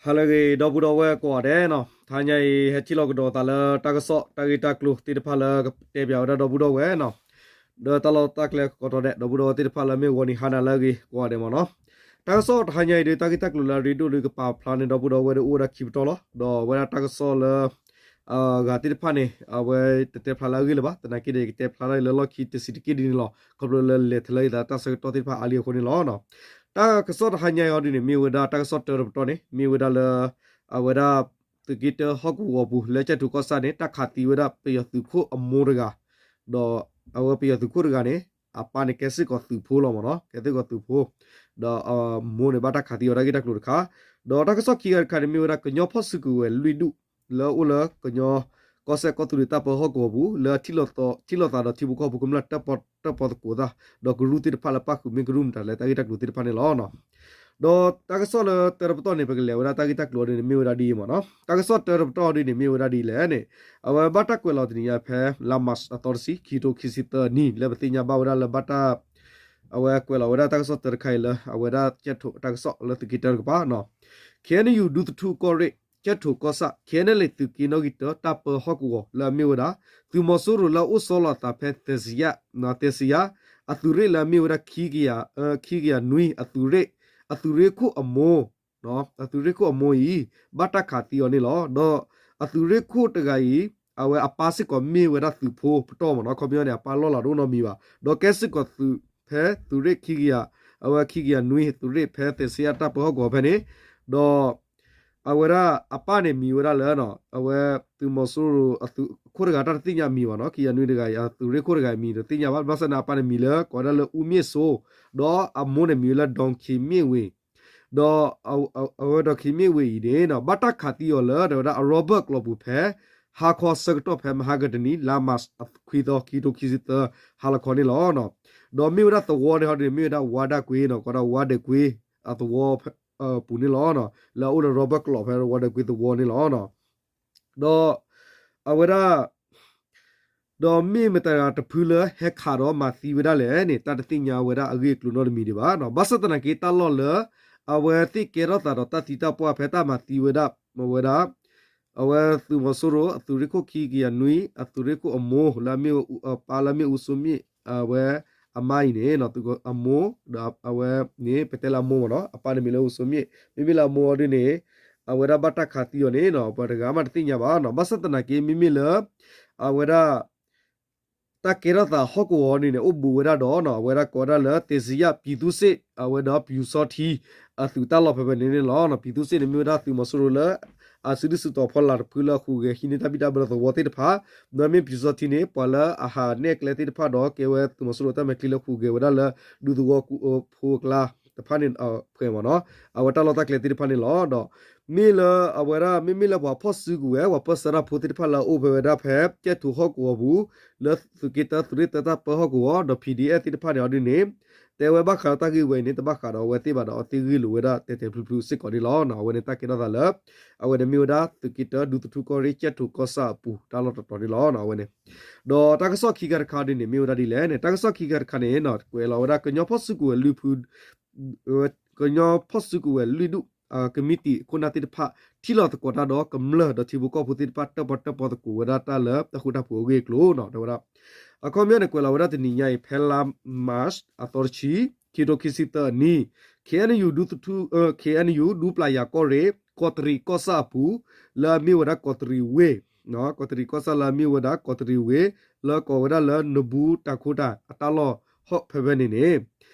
ဟါလၢအဂ့ၤ ဒီပုၢ်ဒီဝဲၢ်ကိးဂၤဒဲးနီၤ, တဟါညါအံၤ ဟဲထံၣ်လိာ်ကဒီးသးလၢတၢ်ကစီၣ်တၢ်ဂ့ၢ်တၢ်ကျိၤသ့ၣ်တဖၣ်လၢကတဲပၠးဝဲဒၣ်ဒီပုၢ်ဒီဝဲၢ်နီၤ, ဒီးတၢ်လီၢ်တၢ်ကျဲကိးတီၤဒဲး ဒီပုၢ်ဒီဝဲၢ်သ့ၣ်တဖၣ်လၢမ့ၢ်ဂီၤနံၤဟါနၤလၢအဂ့ၤကိးဂၤဒဲးမ့ၢ်နီၤ. တၢ်ကစီၣ်တဟါညါအံၤဒီး တၢ်ဂ့ၢ်တၢ်ကျိၤလၢအရ့ဒိၣ်ဒီးကပာ်ဖျါန့ၣ် ဒီပုၢ်ဒီဝဲၢ်ဒီးအိၣ်ဝဲဒၣ်ခံပတီၢ်လီၤ. ဒီးအဝဲဒၣ်တၢ်ကစီၣ်လၢ အဂၤသ့ၣ်တဖၣ်န့ၣ် အဝဲတတဲဖျါလၢအဂ့ၢ်လၢၤဘၣ်, သနာ်က့ဒီး ယကတဲဖျါထီၣ်အံၤလၢလီၢ်ခံတဆံးတက့ၢ်ဒ်န့ၣ်လီၤ. ခီဖျိလၢလဲၤထီၣ်လၢယသးတၢ်ဆၢကတီၢ်သ့ၣ်တဖၣ်အါလံအဃိန့ၣ်လီၤ. တၢ်ကစီၣ်တဟါညါအံၤအီၤဒ်န့ၣ် မ့ၢ်ဝဲဒၣ်တၢ်ကစီၣ်တၢတပတီၢ်န့ၣ် မ့ၢ်ဝဲဒၣ်လၢ အဝဲဒၣ် သုးက့တၢဟီၣ်ကဝီၤပူၤ လၢကၠဲၣ်ထူးကီၢ်ဆၣ်န့ၣ် တၢ်ခးသံဝဲဒၣ်ပယီၤသုးခိၣ်အမိၢ်တဂၤ, ဒီးအဝဲပယီၤသုးခိၣ်တဂၤန့ၣ် အပၢ်န့ၣ်ကဲစ့ၢ်ကီးသုးဖိလီၤမ့ၢ်နီၤ, ကဲစ့ၢ်ကီးသုးဖိ, ဒီးအမိၢ်န့ၣ်ဘၣ်တၢ်ခးသံအီၤတၢ်ဂ့ၢ်တၢ်ကျိၤတခါ, ဒီးတၢ်ကစီၣ်ခံဂၤတခါန့ၣ် မ့ၢ်ဝဲဒၣ်ကညီဖီၣ်စုကဝဲၤလွံၢ်ဒူၣ် လၢအအိၣ်လၢကညီကီၢ်စဲၣ်ကီၢ်သူလ့ၤတၢ်ပၢဟီၣ်ကဝီၤပူၤ လၢထံၣ်လိာ်သးဒီးထံဖိကီၢ်ဖိကမျၢၢ်တၢၣ်ပီၣ်သကိးတၢ် ဒီးကရူၢ်သ့ၣ်တဖၣ်လၢပၣ်ဃုာ်မ့ၢ်ကရူၢ်မတၤလဲၣ်တၢ်ဂ့ၢ်တၢ်ကျိၤသ့ၣ်တဖၣ်န့ၣ်လီၤ. ဒီးတၢ်ကစီၣ်လၢတၢတပတီၢ်န့ၣ် ပကလဲၤဝဲဒၣ်တၢ်ဂ့ၢ်တၢ်ကျိၤအီၤဒ်န့ၣ် မ့ၢ်ဝဲဒၣ်ဒ်အံၤမ့ၢ်နီၤ. တၢ်ကစီၣ်တၢတပတီၢ်အီၤဒ်န့ၣ် မ့ၢ်ဝဲဒၣ်ဒ်လဲၣ်န့ၣ် အဝဲဘၣ်တၢ်ကွဲးလီၤတနံၤညါဖဲ လါမၢ်ၡး အသီတဆံ ခံကထိခံဆံသၢနံၣ် လၢပသ့ၣ်ညါဘၣ်ဝဲဒၣ်လၢဘၣ်တၢ် အဝဲကွဲးလီၤဝဲဒၣ်တၢ်ကစီၣ်တၢတခါအံၤလၢ အဝဲဒၣ်ကၠဲၣ်ထူးတၢ်ကစီၣ်လၢသုးက့တၢတကပၤနီၤ. ခ့ၣ်အဲၣ်ယူၣ် ဒူသထူၣ်ကီၢ်ရ့ၣ် ကၠဲၣ်ထူးကီၢ်ဆၣ် ခ့ၣ်အဲၣ်လ့ၣ် သုးက့နီၣ်ဂံၢ်တၢ တၢ်ပၢဟီၣ်ကဝီၤလၢအမ့ၢ်ဝဲဒၣ် သုးမီၤစိရိၤလၢအအိၣ်ဆီလီၤအသးဖဲ သဲးစံယါ အသုးရ့ၣ်လၢအမ့ၢ်ဝဲဒၣ် ခံကယၤ ခံကယၤနွံ အသုးရ့ၣ် အသုးရ့ၣ်ခိၣ်အမိၢ် အသုးရ့ၣ်ခိၣ်အမိၢ်အံၤ ဘၣ်တၢ်ခးသံအီၤန့ၣ်လီၤ. ဒီးအသုးရ့ၣ်ခိၣ်တဂၤအံၤ အဝဲအပၢ်စ့ၢ်ကီးမ့ၢ်ဝဲဒၣ်သုးဖိပတီၢ်မ့ၢ်နီၤ, ခီပညီန့ၣ် အပၢ်လီၢ်လၤတအိၣ်နီတမံၤဘၣ်, ဒီးကဲစ့ၢ်ကီးသုးဖဲသုးရ့ၣ်ခံကယၤ အဝဲခံကယၤနွံ သုးရ့ၣ်ဖဲသဲးစံယါတၢ်ပၢဟီၣ်ကဝီၤဖဲန့ၣ်, ဒီး အဝဲဒၣ်အပၢ်န့ၣ်မံၤဝဲဒၣ်လၢ အဝဲသုးမီၤစိရိၤအသုး ခိၣ်တဂၤတၢ်တသ့ၣ်ညါမံၤဘၣ်နီၤ, ခံကယၤနွံတဂၤအံၤ အသုးရ့ၣ်ခိၣ်တဂၤအံၤမံၤတသ့ၣ်ညါဘၣ်, ဘၣ်ဆၣ်န့ၣ်အပၢ်န့ၣ်မံၤလၢကိးဝဲဒၣ်လၢ အူမ့ၣ်စိ, ဒီးအမိၢ်န့ၣ်မံၤဝဲလၢ ဒီၣ်ခံမ့ၣ်ဝ့ၢ်, ဒီး အဝဲဒီၣ်ခံမ့ၣ်ဝ့ၢ်အံၤန့ၣ် ဘၣ်တၢ်ခးသံအီၤလၢ တဲဝဲဒၣ်အရီဘၢၣ်ကျိာ်ပူၤဖဲ ဟါခီဆၢကတီၢ်ဖဲမဟါကတနံၤ လါမၢ်ၡး ခွံသီ ခံကထိခံဆံသၢ ဟါလီၤခီန့ၣ်လီၤ. ဒီးမ့ၢ်ဝဲဒၣ်သဝီန့ၣ်ဟီဒ်န့ၣ် မ့ၢ်ဝဲဒၣ်ဝါဒၢကွ့နီၤ, ကိးဒၣ်ဝါဒၢကွ့အသဝီပူၤန့ၣ်လီၤ. လၢအအိၣ်လၢရီဘၢၣ်ကျိာ်ဖဲဝါဒၢကွ့သဝီန့ၣ်လီၤ. ဒီးအဝဲဒၣ် ဒီးမ့ၢ်မတၤတဂၤတဖုလၢဟဲခးဒီးမၤသံဝဲဒၣ်လဲၣ်န့ၣ် တၢ်တသ့ၣ်ညါဝဲဒၣ်အဂ့ၢ်အကျိၤနီတမံၤဒံးဘၣ်. ဘၣ်ဆၣ်သနာ်က့တၢ်လီၢ်လၢ အဝဲသ့ၣ်ကဲထီၣ်သးဒီးတၢ်သံတၢ်ပှၢ်ဖဲတၢ်မၤသံဝဲဒၣ် အဝဲဒၣ် အဝဲသုးမီၤစိရိၤ အသုးရ့ၣ်ခိၣ်ခံကယၤနွံ အသုးရ့ၣ်ခိၣ်အမိၢ်လၢအမ့ၢ် အပၢ်လၢအမ့ၢ်အူစိမ့ၣ် အဝဲအမါအံၤန့ၣ် အမိၢ် ဒီးအဝဲန့ၣ် ပတဲလၢအမိၢ်မ့ၢ်နီၤ, အပၢ်န့ၣ်မံၤလၢအူစိမ့ၣ်, မ့မ့ၢ်လၢအမိၢ်အီၤဒ်န့ၣ် အဝဲဒၣ်ဘၣ်တၢ်ခးသံအီၤန့ၣ်နီၤ ပှၤတဂၤမးတသ့ၣ်ညါဘၣ်နီၤ. ဘၣ်ဆၣ်သနာ်က့ မ့မ့ၢ်လၢ အဝဲဒၣ် တၢ်ကဲထီၣ်သးဟီၣ်ကဝီၤန့ၣ်န့ၣ် အိၣ်ဘူးဝဲဒၣ်ဒီးနီၤ အဝဲဒၣ်ကိးဝဲဒၣ်လၢ သ့စံယၣ် ပြည်သူ့စစ် အဝဲဒီး ပျူစောထီး အသုးတၢ်လီၢ်ဖဲဖဲန့ၣ်န့ၣ်လီၤ. ပြည်သူ့စစ် န့ၣ်မ့ၢ်ဝဲဒၣ်သုးမီၤစိရိၤလၢ အစုဒုၣ်စုတီၤဖီလာ်တဖုလၢအဟူးဂဲၤဟံးန့ၢ်တၢ်ဘံၣ်တၢ်ဘၢလၢသဝီသ့ၣ်တဖၣ်, ဒီးမ့ၢ် ပြည်စောထီး န့ၣ် ပှၤလၢအဟးနဲၣ်ကျဲသ့ၣ်တဖၣ်ဒီးကဲဝဲသုးမီၤစိရိၤတၢ်မဲာ်ချံလၢဟူးဂဲၤဝဲဒၣ်လၢ ဒူသဝီကူၣ်အၢဖိအကျါတဖၣ်န့ၣ် ဖှဲးမ့ၢ်နီၤ အဝဲတၢ်လီၢ်တၢ်ကျဲသ့ၣ်တဖၣ်န့ၣ်လီၤ. ဒီး မ့ၢ်လၢအဝဲဒၣ် မ့မ့ၢ်လၢပှၤဖီၣ်စုကဝဲၤ ပှၤပၢၢ်ဆၢတၢ်ဖိသ့ၣ်တဖၣ်လၢအအိၣ်ဖဲဝဲဒၣ်ဖဲ ကၠဲၣ်ထူးဟီၣ်ကဝီၤပူၤ လၢသုးက့တၢ သုးရ့ၣ်တၢတၢ်ပၢဟီၣ်ကဝီၤ ဒီး PDF သ့ၣ်တဖၣ်န့ၣ်အီၤဒ်န့ၣ် တဲဝဲဘၣ်ဃးဒီးတၢ်ဂ့ၢ်ဝဲအံၤန့ၣ် တဘၣ်ဃးဒီးအဝဲသ့ၣ်ဘၣ်ဒီး အဝဲသ့ၣ်ဂ့ၢ်လိာ်ဝဲဒၣ်တဲာ်တဲာ်ဖျုးဖျုးစ့ၢ်ကီးန့ၣ်လီၤ. အဝဲန့ၣ်တၢ်ကဲထီၣ်သးလၢ အဝဲန့ၣ်မ့ၢ်ဝဲဒၣ်သုးက့တၢ ဒူသထူၣ်ကီၢ်ရ့ၣ် ကၠဲၣ်ထူးကီၢ်ဆၣ်အပူၤ တၢ်လီၢ်တတီၤန့ၣ်လီၤ. အဝဲန့ၣ် ဒီးတၢ်ကစီၣ်ခံခါတခါဒ်န့ၣ် မ့ၢ်ဝဲဒၣ်ဒ်လဲၣ်န့ၣ် တၢ်ကစီၣ်ခံခါတခါန့ၣ် ကွဲးလီၤဝဲဒၣ်ကညီဖီၣ်စုကဝဲၤလွံၢ်ဖု ကညီဖီၣ်စုကဝဲၤလွံၢ်ဒူၣ် ကမံးတံာ်ခိၣ်နၢ်သ့ၣ်တဖၣ် ထံၣ်လိာ်သကိးတၢ်ဒီးကမျၢၢ်ဒီးထံဖိကီၢ်ဖိသ့ၣ်တဖၣ် တၢၣ်ပီၣ်တၢၣ်ပီသကိးဝဲဒၣ်တၢ်လၢတၢ်ဃူတၢ်ဖိးအဂ့ၢ်အကျိၤနီၤ တဲဝဲဒၣ် အခီပညီန့ၣ် ကွဲးလီၤဝဲဒၣ်တနံၤညါအံၤ ဖဲလါမၢ်ၡး အသီတဆံ ခံကထိခံဆံသၢအနံၣ် KNU ဒူသထူၣ် KNU ဒူပျၢ်ယၤကီၢ်ရ့ၣ် ကီးတရံးကီၢ်ဆၣ်အပူၤ လၢအမ့ၢ်ဝဲဒၣ်ကီးတရံးဝ့ၢ် ကီးတရံးကီၢ်ဆၣ်လၢအမ့ၢ်ဝဲဒၣ်ကီးတရံးဝ့ၢ် လၢကိးဝဲဒၣ်လၢနဘူးတၢ်ခိတၢ်အတၢ်လီၢ်ဟီၣ်ဖဲဖဲန့ၣ်န့ၣ်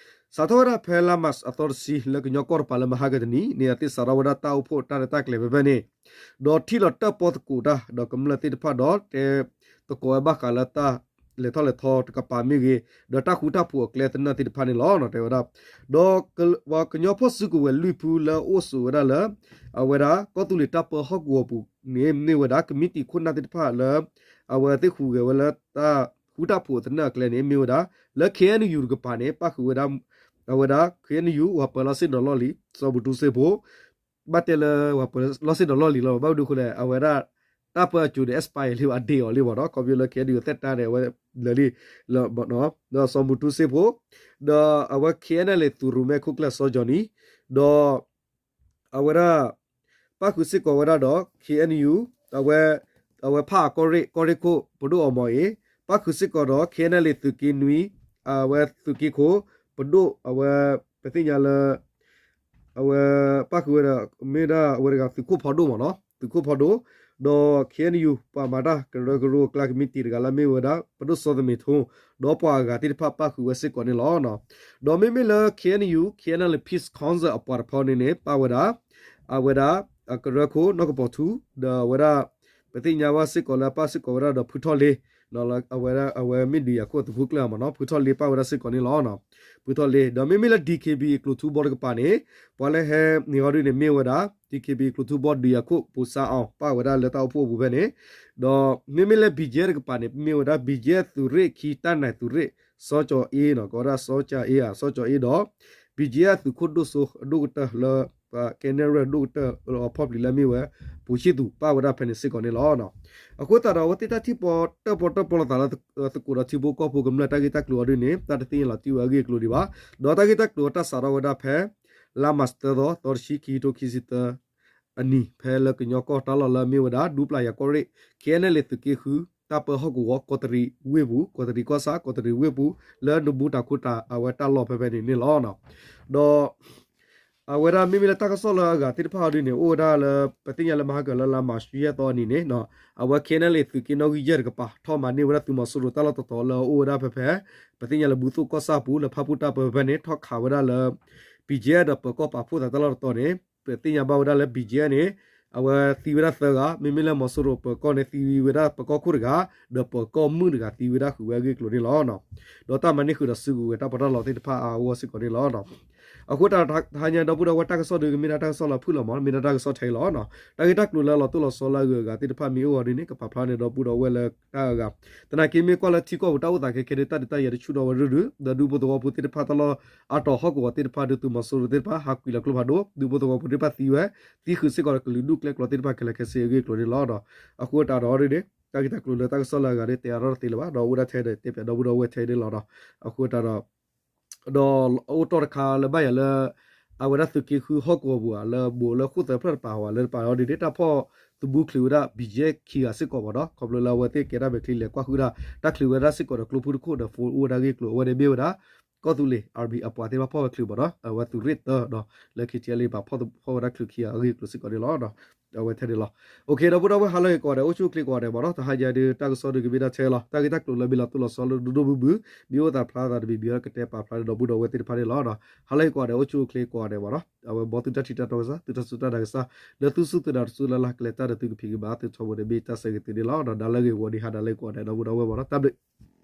စးထီၣ်ဝဲဒၣ်ဖဲလါမၢ်ၡးအသီတဆံ လၢကညီကီၢ်တပၤလၢမဟါကတနံၤန့ၣ် အသ့ၣ်စးထီၣ်ဝဲဒၣ်တၢ်အိၣ်ဖှိၣ်တၢ်ရဲၣ်တၢ်ကျဲၤဖဲဖဲန့ၣ် ဒီးထံၣ်လိာ်တၢၣ်ပီသကိးတၢ် ဒီးကမျၢၢ်သ့ၣ်တဖၣ်ဒီး တဲသကိးဝဲဘၣ်ဃးလၢတၢ်လဲၤထီၣ်လဲၤထီတကပၤမ့ၢ်ဂ့ၤ ဒီးတၢ်ဃူတၢ်ဖိးအကျဲသနၢၣ်သ့ၣ်တဖၣ်န့ၣ်လီၤ တဲဝဲဒၣ် ဒီးပှၤကညီဖီၣ်စုကဝဲၤလွံၢ်ဖုလၢအအိၣ်ဆိးဝဲဒၣ်လၢ အဝဲဒၣ်ကီၢ်သူလ့ၤတၢ်ပၢဟီၣ်ကဝီၤပူၤန့ၣ် မ့ၢ်ဝဲဒၣ်ကမံးတံာ်ခိၣ်နၢ်သ့ၣ်တဖၣ်လၢ အဝဲသ့ၣ်ဟူးဂဲၤဝဲလၢတၢ်ဃူတၢ်ဖိးသနၢၣ်အကျဲန့ၣ် မ့ၢ်ဝဲဒၣ် လၢ KNU တကပၤန့ၣ် ပၣ်ဃုာ်ဝဲဒၣ် အဝဲဒၣ် KNU ပှၤပၢၤလီၢ်ဆ့ၣ်နီၤလီၢ်လံၤ စီၤဘူၣ်တူစ့ဖိ ဘၣ်တဲလၢပှၤပၢၤလီၢ်ဆ့ၣ်နီၤလီၢ်လံၤလီၤ ဘၣ်မနုၤအဃိလဲၣ် အဝဲဒၣ် တၢ်ပၢအစိၤဒီး expire လံ အဒ့အီၤလံမ့ၢ်နီၤ ခီဖျိလၢ KNU အသက်တမ်းန့ၣ် အဝဲလၢာ်လံ ဒီးစီၤဘူၣ်တူစ့ဖိ ဒီးအဝဲ KNLA သုးရိၣ်မဲခိၣ်ကျၢၢ်စီၤကၠီၣ်နံၤ ဒီး အဝဲဒၣ် ပၣ်ဃုာ်စ့ၢ်ကီးဝဲဒၣ်ဒီး ခ့ၣ်အဲၣ်ယူၣ် အဝဲ အဝဲဖးအကီၢ်ရ့ၣ် ကီၢ်ရ့ၣ်ခိၣ် ပဒိၣ်အီမီၤအ့ ပၣ်ဃုာ်စ့ၢ်ကီးဒီး ခ့ၣ်အဲၣ်ယူၣ် သုးက့နွံ အဝဲသုးက့ခိၣ် ပဒိၣ်အဝဲ ပသ့ၣ်ညါလၢ အဝဲ ပၣ်ဃုာ်ဝဲဒီး မ့ၢ်ဝဲဒၣ်အဝဲတဂၤသုးခိၣ်ဖီဒိၣ်မ့ၢ်နီၤ သုးခိၣ်ဖီဒိၣ် ဒီး ခ့ၣ်အဲၣ်ယူၣ် ပှၤမၤတၢ်ကရၢကရိအကျါကမံးတံာ်တဂၤလၢမ့ၢ်ဝဲဒၣ် ပဒိၣ်စီၤသမ့ၤထိ ဒီးပှၤအဂၤသ့ၣ်တဖၣ်ပၣ်ဃုာ်ဝဲစ့ၢ်ကီးန့ၣ်လီၤ. ဒီးမ့မ့ၢ်လၢ ခ့ၣ်အဲၣ်ယူၣ် Karen Peace Council အပှၤတဖၣ်န့ၣ်န့ၣ် ပၣ်ဝဲဒၣ် အဝဲဒၣ် ကရၢခိၣ်နီၢ်ကပီၤထူ ဒီးအဝဲဒၣ် ပသ့ၣ်ညါဘၣ်စ့ၢ်ကီးလၢပၣ်စ့ၢ်ကီးဝဲဒၣ်ဒီးဖုထီၣ်လ့ အဝဲမ့ၢ်ဒုးယၤခိၣ်အသုးခိၣ်ကျၢၢ်မ့ၢ်နီၤ ဖုထီၣ်လ့ပၣ်ဝဲဒၣ်စ့ၢ်ကီးန့ၣ်လီၤ. ဖုထီၣ်လ့ ဒီးမ့မ့ၢ်လၢ DKBA ကျိၤထူဘီတကပၤန့ၣ် ပှၤလၢဟဲန့ၢ်အီၤဒ်န့ၣ်မ့ၢ်ဝဲဒၣ် DKBA ကျိၤထူဘီဒုးယၤခိၣ် ပူၤစါအီၤ ပၣ်ဝဲဒၣ်လၢတၢ်အိၣ်ဖှိၣ်အပူၤဖဲန့ၣ် ဒီးမ့မ့ၢ်လၢ ဘံၣ်ကၠဲၣ်တကပၤန့ၣ် မ့ၢ်ဝဲဒၣ် ဘံၣ်ကၠဲၣ်သုးရ့ၣ်ခံ တၢ်နၢၤသုးရ့ၣ် စီၤကၠီၤအ့နီၤ ကဝဲဒၣ်စီၤကၠီၤအ့ဧါ စီၤကၠီၤအ့ဒီး ဘံၣ်ကၠဲၣ်သုးခိၣ်ဒိၣ်စိအဒိၣ်ကတၢၢ်လၢ ကဲနဲၣ်ရဲၣ် ဒိၣ်ကတၢၢ်အဖီၣ်ပျံၤလၢအမ့ၢ်ဝဲ ပူၤဆံၣ်သူး ပၣ်ဝဲဒၣ်ဖဲန့ၣ်စ့ၢ်ကီးန့ၣ်လီၤ. အဃိသတးဒီး အဝဲသ့ၣ်တၢ်ထံၣ်ပီတၢၣ်ပီတၢၣ်ပီလိာ်သးလၢ သကိးဒီးထံဖိကီၢ်ဖိကမျၢၢ်တၢ်ဂ့ၢ်တၢ်ကျိၤအီၤဒ်န့ၣ် တၢ်တသ့ၣ်ညါလီၤတံၢ်ဝဲအဂ့ၢ်အကျိၤဒံးဘၣ်. ဒီးတၢ်ဂ့ၢ်တၢ်ကျိၤအတၢ်စးထီၣ်ဝဲဒၣ်ဖဲ လါမၢ်ၡးသၢသီ သီတဆံ ခံကထိခံဆံသၢ အနံၤ ဖဲလၢကညီကီၢ်တၢ်လီၢ်လၢအမ့ၢ်ဝဲဒၣ် ဒူပျၢ်ယၤကီၢ်ရ့ၣ် ခ့ၣ်အဲၣ်ယူၣ် သုးက့ဃု တၢ်ပၢဟီၣ်ကဝီၤ ကီးတရံးဝ့ၢ်ပူၤ ကီးတရံးကီၢ်ဆၣ် ကီးတရံးဝ့ၢ်ပူၤ လၢနဘူးတၢ်ခိတၢ်အဝဲတၢ်လီၢ်ဖဲဖဲန့ၣ်န့ၣ်လီၤ. ဒီး အဝဲဒၣ်မ့မ့ၢ်လၢတၢ်ကစီၣ်လၢအဂၤသ့ၣ်တဖၣ်အီၤဒ်န့ၣ် အိၣ်ဝဲဒၣ်လၢ ပသ့ၣ်ညါလၢမဟါကၢၤလၢလါမၢ်ၡး ယဲၢ်သီအနံၤန့ၣ် အဝဲ ခ့ၣ်အဲၣ်ယူၣ် သုးက့နီၣ်ဂံၢ်ယဲၢ်တကပၤ ထီၣ်မၤန့ၢ်ဝဲဒၣ်သုးမီၤစိရိၤတၢ်လီၢ်တတီၤလၢအအိၣ်ဝဲဒၣ်ဖဲဖဲ ပသ့ၣ်ညါလၢဘူးသိၣ်ကီၢ်ဆၣ်ပူၤ လၢဖၣ်ပူၣ်တၢ်ပၢဖဲဖဲန့ၣ် ထီၣ်ခးဝဲဒၣ်လၢ ဘံၣ်ကၠဲၣ်ဒီးပၢၤကီၢ်ပာ်ဖှိၣ်သးတၢ်လီၢ်တတီၤန့ၣ် ပသ့ၣ်ညါဘၣ်ဝဲဒၣ်လၢ ဘံၣ်ကၠဲၣ်န့ၣ် အဝဲသံဝဲဒၣ်သၢဂၤ မ့မ့ၢ်လၢမီၤစိရိၤပၢၤကီၢ်န့ၣ် သံဝဲဒၣ်ပၢၤကီၢ်ခိၣ်တဂၤ ဒီးပၢၤကီၢ်မုၣ်တဂၤသံဝဲဒၣ်ဃုာ်ဝဲအဂ့ၢ်အကျိၤန့ၣ်လီၤ. ဒီးတၢ်မၤန့ၢ်ဃုာ်ဒီးစုကဝဲၤတၢ်ပီးတၢ်လီသ့ၣ်တဖၣ်အဂီၢ်စ့ၢ်ကီးန့ၣ်လီၤ. အဃိတၢ်တဟါညါဒီပုၢ်ဒီဝဲၢ်တၢ်ကစီၣ်ဒုးကမ့ၢ်ဒၣ်တၢ်ကစီၣ်လၢဖုၣ်လီၤမး မ့ၢ်ဒၣ်တၢ်ကစီၣ်ထဲအံၤလီၤ. တၢ်ဂ့ၢ်တၢ်ကျိၤလၢအလီၤတိၢ်လီၤဆီလၢအဂုၤအဂၤသ့ၣ်တဖၣ်မ့ၢ်အိၣ်အီၤဒ်န့ၣ် ကပာ်ဖျါန့ၢ်ဒီပုၢ်ဒီဝဲၢ်လၢတၢ်အဂၤ သနာ်က့မ့ၢ်ကွၢ်လၢထံကီၢ်ပူၤတၢ်အိၣ်သးခဲခဲဒ်တၢ်ဒုးတၢ်ယၤတဆူၣ်ဒီးဝဲရုၢ်ရုၢ် ဒီးဒူဖိသဝီဖိသ့ၣ်တဖၣ်တၢ်လီၢ်အါတီၤဟီၣ်ကဝီၤသ့ၣ်တဖၣ်ဒီးသုးမီၤစိရိၤသ့ၣ်တဖၣ် ဟးကွံာ်လီၤကျိဖးဒိၣ် ဒူဖိသဝီဖိသ့ၣ်တဖၣ်သံဝဲ သံဃုာ်စ့ၢ်ကီးဒီးကလုာ်ဒူၣ်ကျဲကျိၤသ့ၣ်တဖၣ်ခဲလၢာ်ခဲဆ့အဂ့ၢ်အကျိၤန့ၣ်လီၤ. အဃိတၢ်ဒီးအီၤဒ်န့ၣ် တၢ်ဂ့ၢ်တၢ်ကျိၤလၢတၢ်ကစီၣ်လၢအဂၤဒ်တဲအါထီၣ်တသ့လၢၤဘၣ် ဒီးအိၣ်ဒၣ်ထဲဒီးတဲပၠးဒီပုၢ်ဒီဝဲၢ်ထဲဒ်လီၤဒီး အဃိတၢ်ဒီး ဒီးအိၣ်တီၢ်တခါလၢဘၣ်ယၤလၢ အဝဲဒၣ်သုးက့ဃုဟီၣ်ကဝီၤပူၤဧါ လၢဘူးလၢဃိၣ်သၢဖျၢၣ်တပၤဧါ လၢတပၤအီၤဒ်န့ၣ် တၢ်ဖီၣ်သဘူးချုးဝဲဒၣ် ဘံၣ်ကၠဲၣ်ခံဂၤစ့ၢ်ကီးမးဒီး ခီဖျိလၢအဝဲသ့ၣ်ကဲဒၣ်မဲာ်ချံလဲၤကွၢ်ဃုာ်ဒၣ် တၢ်ချုးဝဲဒၣ်စ့ၢ်ကီးဒီးကျိဖုၣ်တခိၣ်ဒီး phone အိၣ်ဝဲဒၣ်ဂ့ၢ်ကျိၤ အဝဲန့ၣ်မ့ၢ်ဝဲဒၣ် ကီၢ်သူလ့ၤ army အပှၤသ့ၣ်တဖၣ်ဖီၣ်ဝဲချုးမးဒီး အဝဲသုးရ့ၣ်သၢဒီး လၢ ခ့ၣ်ထံၣ်အလ့ၣ် ပာ်ဖီၣ်ဝဲဒၣ်ချုးခံဂၤအဂ့ၢ်ကျိၤစ့ၢ်ကီးန့ၣ်လီၤ. အဝဲထဲန့ၣ်လီၤ. အိၣ်ခ့ ဒီပုၢ်ဒီဝဲၢ်ဟါလၢအဂ့ၤကိးဂၤဒဲး အိၣ်ဆူၣ်အိၣ်ချ့ကိးဂၤဒဲးမးဒီး တဟါညါဒ်တၢ်ကစီၣ်ဒုး ကမ့ၢ်ဒၣ်ထဲလီၤ. တၢ်ဂ့ၢ်တၢ်ကျိၤလၢမ့ၢ်လီၤတိၢ်လီၤဆီလၢဒိၣ်ဒိၣ်ဘုၣ်ဘုၣ် မ့ၢ်အိၣ်သးဖျါသးတမံၤမံၤဒီး ကတဲပာ်ဖျါဒီးဒီပုၢ်ဒီဝဲၢ်သ့ၣ်တဖၣ်န့ၣ်လီၤ. ဟါလၢအဂ့ၤကိးဂၤဒဲး အိၣ်ဆူၣ်အိၣ်ချ့ကိးဂၤဒဲးမးဒီး အဝဲဘီသုတၢ်ထံၣ်တၢ်တီကစၢ် သုတၢ်စူၢ်တၢ်နာ်ကစၢ် လၢသုစူၢ်သုနာ်တစူၢ်လၢ်လၢ် ကလဲၤတၢ်ဒီးသုကဖံးကမၤသုထီဘိန့ၣ် မ့ၢ်တၢ်ဆၢဂ့ၤသုန့ၣ်လီၤ. ဒီးဒၣ်လၢအဂ့ၤဝီၤဒံးဟါဒၣ်လၢအဂ့ၤကိးဂၤဒဲး ဒီပုၢ်ဒီဝဲၢ်မးဒီး တၢ်ဘျုး